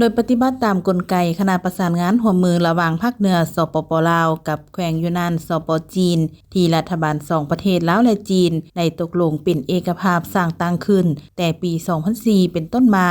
ໂດຍປະຕິບັດຕາມກົນໄກຄະນະປະສານງານຮ່ວມມືລະຫວ່າງພາກເໜືອ ສປປ ລາວ ກັບແຂວງຢູນານ ສປ ຈີນ ທີ່ລັດຖະບານສອງປະເທດລາວ ແລະ ຈີນ ໄດ້ຕົກລົງເປັນເອກະພາບສ້າງຕັ້ງຂຶ້ນແຕ່ປີສອງພັນສີ່ເປັນຕົ້ນມາ.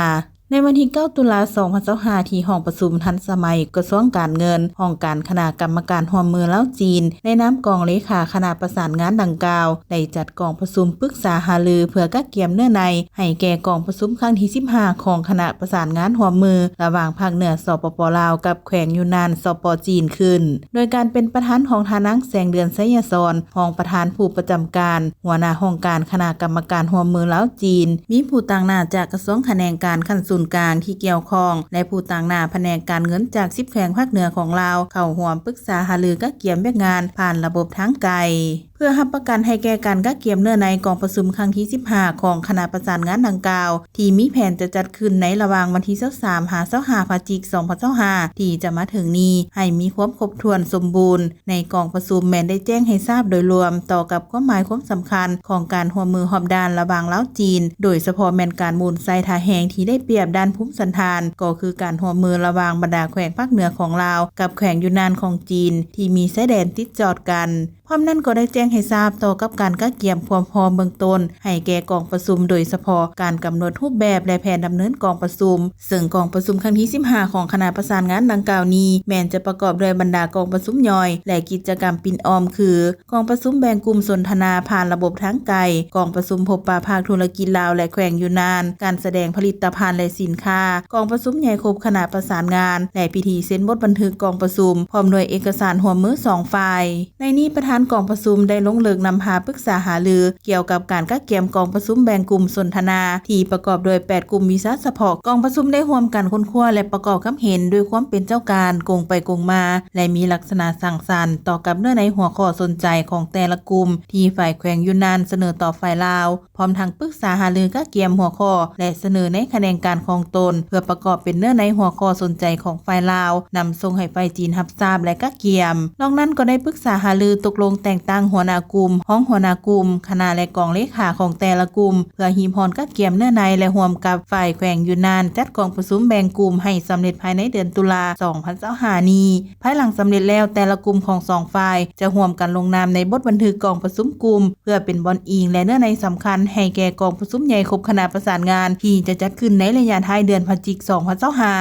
ໃນວັນທີເກົ້າ ຕຸລາ ສອງພັນຊາວຫ້າ ທີ່ຫ້ອງປະຊຸມທັນສະໄໝກະຊວງການເງິນ, ຫ້ອງການຄະນະກຳມະການຮ່ວມມືລາວ-ຈີນ ໃນນາມກອງເລຂາຄະນະປະສານງານດັ່ງກ່າວ ໄດ້ຈັດກອງປະຊຸມປຶກສາຫາລືເພື່ອກະກຽມເນື້ອໃນໃຫ້ແກ່ກອງປະຊຸມຄັ້ງທີສິບຫ້າ ຂອງຄະນະປະສານງານຮ່ວມມືລະຫວ່າງພາກເໜືອ ສປປ ລາວ ກັບແຂວງຢູນານ ສປ ຈີນ ຂຶ້ນ ໂດຍການເປັນປະທານຂອງທ່ານນາງ ແສງເດືອນ ໄຊຍະສອນ ຮອງປະທານຜູ້ປະຈຳການ ຫົວໜ້າຫ້ອງການຄະນະກຳມະການຮ່ວມມືລາວ-ຈີນ, ມີຜູ້ຕາງໜ້າຈາກກະຊວງຂະແໜງການຂັ້ນສູນກາງທີ່ກ່ຽວຂ້ອງ ແລະ ຜູ້ຕາງໜ້າພະແນກການເງິນຈາກສິບແຂວງພາກເໜືອຂອງລາວ ເຂົ້າຮ່ວມປຶກສາຫາລືກະກຽມວຽກງານຜ່ານລະບົບທາງໄກ. ເພື່ອຮັບປະກັນໃຫ້ແກ່ການກະກຽມເນື້ອໃນກອງປະຊຸມຄັ້ງທີສິບຫ້າ ຂອງຄະນະປະສານງານດັ່ງກ່າວ ທີ່ມີແຜນຈະຈັດຂຶ້ນໃນລະຫວ່າງວັນທີຊາວສາມ ຫາ ຊາວຫ້າ ພະຈິກ ສອງພັນຊາວຫ້າ ທີ່ຈະມາເຖິງນີ້ ໃຫ້ມີຄວາມຄົບຖ້ວນສົມບູນ. ໃນກອງປະຊຸມແມ່ນໄດ້ແຈ້ງໃຫ້ຊາບໂດຍລວມຕໍ່ກັບຄວາມໝາຍຄວາມສຳຄັນຂອງການຮ່ວມມືຮອບດ້ານລະຫວ່າງລາວ-ຈີນ, ໂດຍສະເພາະແມ່ນການໝູນໃສ່ທ່າແຮງທີ່ໄດ້ປຽບດ້ານພູມສັນຖານ, ກໍຄືການຮ່ວມມືລະຫວ່າງບັນດາແຂວງພາກເໜືອຂອງລາວກັບແຂວງຢູນານຂອງຈີນ ທີ່ມີຊາຍແດນຕິດຈອດກັນ. ພ້ອມນັ້ນກໍໄດ້ແຈ້ງໃຫ້ຊາບຕໍ່ກັບການກະກຽມຄວາມພ້ອມເບື້ອງຕົ້ນໃຫ້ແກ່ກອງປະຊຸມ, ໂດຍສະເພາະການກຳນົດຮູບແບບ ແລະ ແຜນດຳເນີນກອງປະຊຸມ, ເຊິ່ງກອງປະຊຸມຄັ້ງທີສິບຫ້າ ຂອງຄະນະປະສານງານດັ່ງກ່າວນີ້ ແມ່ນຈະປະກອບດ້ວຍບັນດາກອງປະຊຸມຍ່ອຍ ແລະ ກິດຈະກຳປິ່ນອ້ອມ ຄື ກອງປະຊຸມແບ່ງກຸ່ມສົນທະນາຜ່ານລະບົບທາງໄກ, ກອງປະຊຸມພົບປະພາກທຸລະກິດລາວ ແລະ ແຂວງຢູນານ, ການສະແດງຜະລິດຕະພັນ ແລະ ສິນຄ້າ, ກອງປະຊຸມໃຫຍ່ຄົບຄະນະປະສານງານ ແລະ ພິທີເຊັນບົດບັນທຶກກອງປະຊຸມ ພ້ອມດ້ວຍເອກະສານຮ່ວມມືສອງຝ່າຍ. ໃນນີ້ປະທານກອງປະຊຸມໄດ້ລົງເລິກນຳພາປຶກສາຫາລືກ່ຽວກັບການກະກຽມກອງປະຊຸມແບ່ງກຸ່ມສົນທະນາ ທີ່ປະກອບດ້ວຍແປດກຸ່ມວິຊາສະເພາະ. ກອງປະຊຸມໄດ້ຮ່ວມກັນຄົ້ນຄວ້າ ແລະ ປະກອບຄຳເຫັນດ້ວຍຄວາມເປັນເຈົ້າການ, ກົງໄປກົງມາ ແລະ ມີລັກສະນະສ້າງສັນຕໍ່ກັບເນື້ອໃນຫົວຂໍ້ສົນໃຈຂອງແຕ່ລະກຸ່ມ ທີ່ຝ່າຍແຂວງຢູນານສະເໜີຕໍ່ຝ່າຍລາວ, ພ້ອມທັງປຶກສາຫາລືກະກຽມຫົວຂໍ້ ແລະ ສະເໜີໃນຂະແໜງການຂອງຕົນ ເພື່ອປະກອບເປັນເນື້ອໃນຫົວຂໍ້ສົນໃຈຂອງຝ່າຍລາວ, ນຳສົ່ງໃຫ້ຝ່າຍຈີນຮັບຊາບ ແລະ ກະກຽມ. ນອກນັ້ນກໍໄດ້ປຶກສາຫາລືຕົກລົງແຕ່ງຕັ້ງຫົວໜ້າກຸ່ມ, ຮອງຫົວໜ້າກຸ່ມ, ຄະນະ ແລະ ກອງເລຂາຂອງແຕ່ລະກຸ່ມ ເພື່ອຮີບຮ້ອນກະກຽມເນື້ອໃນ ແລະ ຮ່ວມກັບຝ່າຍແຂວງຢູນານຈັດກອງປະຊຸມແບ່ງກຸ່ມໃຫ້ສຳເລັດພາຍໃນເດືອນຕຸລາ ສອງພັນຊາວຫ້ານີ້. ພາຍຫຼັງສຳເລັດແລ້ວ, ແຕ່ລະກຸ່ມຂອງສອງຝ່າຍຈະຮ່ວມກັນລົງນາມໃນບົດບັນທຶກກອງປະຊຸມກຸ່ມ ເພື່ອເປັນບ່ອນອີງ ແລະ ເນື້ອໃນສຳຄັນໃຫ້ແກ່ກອງປະຊຸມໃຫຍ່ຄົບຄະນະປະສານງານ ທີ່ຈະຈັດຂຶ້ນໃນໄລຍະທ້າຍເດືອນພະຈິກ ສອງພັນຊາວຫ້າ.